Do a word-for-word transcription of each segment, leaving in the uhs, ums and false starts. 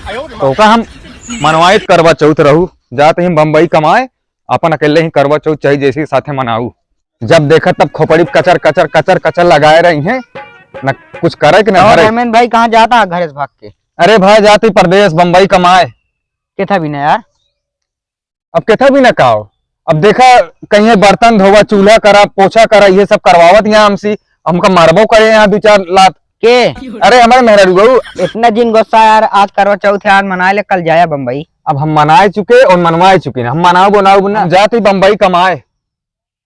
तो का हम मनवाइत करवा चौथ रहू, जात ही बम्बई कमाए, अपन अकेले ही करवा चौथ चाहे जैसे साथे मनाऊ। जब देखा तब खोपड़ी कचर, कचर, कचर, कचर लगाए रही हैं, न कुछ करे कि न और धरे। धर्मेंद्र भाई कहाँ जाता है घरे से भाग के? अरे भाई, जाती परदेस बम्बई कमाए। केथा भी ना यार। अब केथा भी ना काओ। अब देखा, कहीं बर्तन धोवा, चूल्हा करा, पोछा करा, ये सब करवावत यहाँ हमसे, हमका मारबो करे यहाँ दो चार लात। के? अरे हमारे मेहरारू बहू। इतना जिन गुस्सा यार, आज करवा चौथ है, आज मनाए ले, कल जाया बम्बई। अब हम मनाए चुके और मनवाए चुके ना, हम मनाओ बनाओ ना, हम जाती बम्बई कमाए।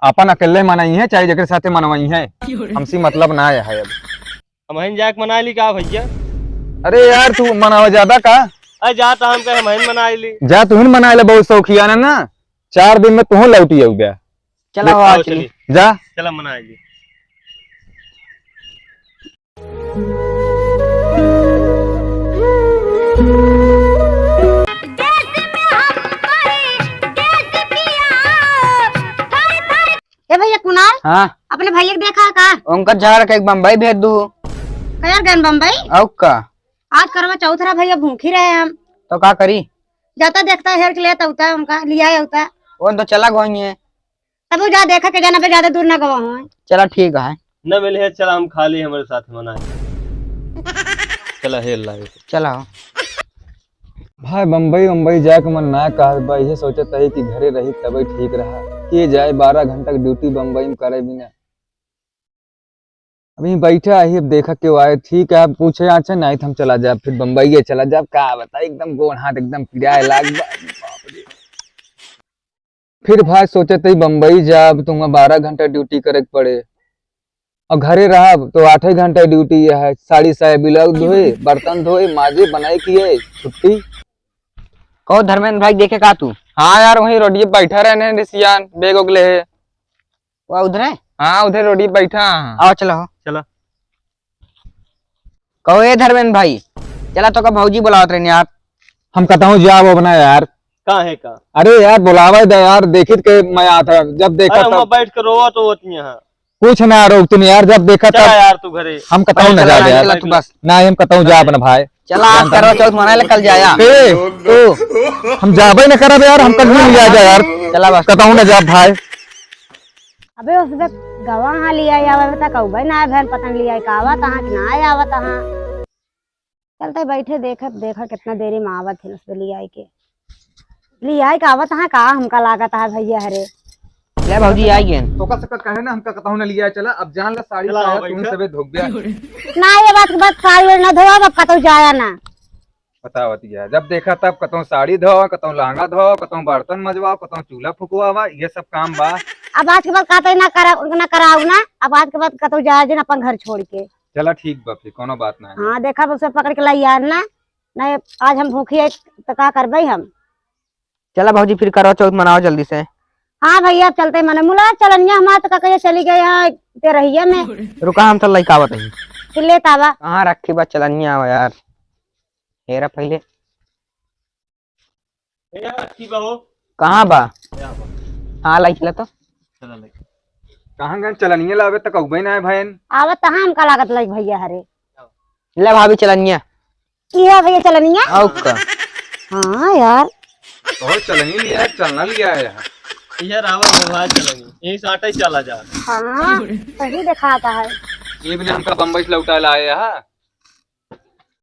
अपन अकेले मनई है, चाहे जेकरे साथे मनवाई है, हमसे मतलब ना है अब। हमहिन जाके मना ली का भैया? अरे यार, तू मनावा ज्यादा का? अरे जा तो हम कहे हमहिन मना ली। जा तुहिन मना ले, बहुत शौकिया ना, ना। चार दिन में तुहूँ लौटी आऊ बे। चला ले, हो, आओ आज चली। चली। जा। चला मना ली। ए भैया कुणाल, हाँ। अपने भैया के देखा का? उनका झाड़ के एक बम्बई भेज दू। कया गन बम्बई? अउ का? आज करवा चौथ रहा भैया, भूखी रहे हम। तो का करी? जाता देखता हेर के लेता होता उनका, लिया होता। वो तो चला गई है। तब वो जा देखा के जाना पे ज्यादा दूर ना गवा हो। चला ठीक है। न मिले है, चला हम खा ली, हमारे साथ मना। चला हेर लागे। चला हो। भाई, बम्बई, बम्बई जाए के मन ना कहत बा, इहे सोचत रही कि घरे रही तबे ठीक रहा। के जाए, बारह घंटा के ड्यूटी बम्बई में करे बिना। अभी बैठा ही, अब देखा केहू आए, ठीक है, अब पूछे आछे, नहीं तो हम चला जाब, फिर बम्बई चला जाब, का बताई, एकदम गोड़ हाथ एकदम पिराए लाग बा। फिर भाई सोचत ही बम्बई जाब तो वहाँ बारह घंटा ड्यूटी करे के पड़े, और घरे रहब तो आठे घंटा ड्यूटी यह है, साड़ी साया ब्लाउज धोए, बर्तन धोए, माजे, बनाए, किए, छुट्टी। कहो धर्मेंद्र भाई, देखे का तू? हाँ यार, वहीं रोडिये बैठा रहने हैं रिसियान, बैग उग ले है। वो उधर है? हाँ, उधर रोडिये बैठा है। आओ, चलो। चलो। कहो, ए धर्मेंद्र भाई, चला तो का भौजी बुलावत रहनी यार। हम कतहूँ जाब अब ना यार। का है का? अरे यार, बुलावे दे यार, देखित के मैं आता, जब देखा अरे, तब। वहाँ बैठ के रोवत होती यहाँ। कुछ ना रोकती नहीं यार, जब देखा चला तब। यार, तू घरे। हम कतहूँ ना चला जाब ना, यार। चला तू बस। ना, हम कतहूँ जाब ना भाई। चला, आज करवा चौथ मनाए ले, कल जाया। ए, ओ, हम जाबे ना करब यार, हम कल नहीं जाए यार। चला बस। कतहूँ ना जाब भाई। अबे उसबे गवा हाँ लिया आवा, बता कहू भाई ना बहन, पता नहीं लिया का आवत हाँ कि ना आवत हाँ। चलते बैठे देखत, देखा कितना देरी में आवत है उसबे लिया के। लिया के आवत हाँ का, हमका लागत है भैया हरे। ले भौजी, आ गए। तो का सका कहे ना, हमका कतहूँ ना लिया चला, अब जान ला साड़ी चला, साया बैठा। तुम सबे धोक दिया। ना, ये बात के बाद साड़ी वाड़ी ना धोआ, अब कतहूँ जाया ना। बतावत है, जब देखा तब कतहूँ साड़ी धोवा, कतहूँ लहंगा धोवा, कतहूँ बर्तन मजवाओ, कतहूँ चूल्हा फुकवावा, ये सब काम बा। अब आज के बाद कहते ना करा, ना कराऊ ना, अब आज के बाद कतहूँ जाए दिन अपन घर छोड़ के। चला ठीक बा, फिर कोनो बात ना है। हाँ, देखा बस पकड़ के लाई यार ना, नहीं आज हम भूखी है तो का करबे हम। चला भौजी, फिर करवा चौथ मनाओ जल्दी से। हाँ भैया, अब चलते मने मुला चलनिया हमार तो का कहिए चली गए हैं तेरहिया में। रुका, हम तो लइका आवत ही। फिर लेत आवा। कहाँ रखी बा चलनिया आवा यार। हेरा पहले। ए यार, की बा हो? कहाँ बा? ए, आ बा। हाँ, लाई चला तो। चला लाई। कहाँ गए चलनिया लावे तक अउबे ना है भैन। आवा तहाँ हमका लागत लाई भैया हरे। ले भाभी चलनिया। ई है भैया चलनिया? आउ का? हाँ यार। बहुत चलनी लिया है, चलना लिया है यार। ये रावण भगवान चलनी, यहीं से आटा ही चला जा। हाँ, सही दिखाता है। ये भी हमका बम्बई से लौटा लाए है।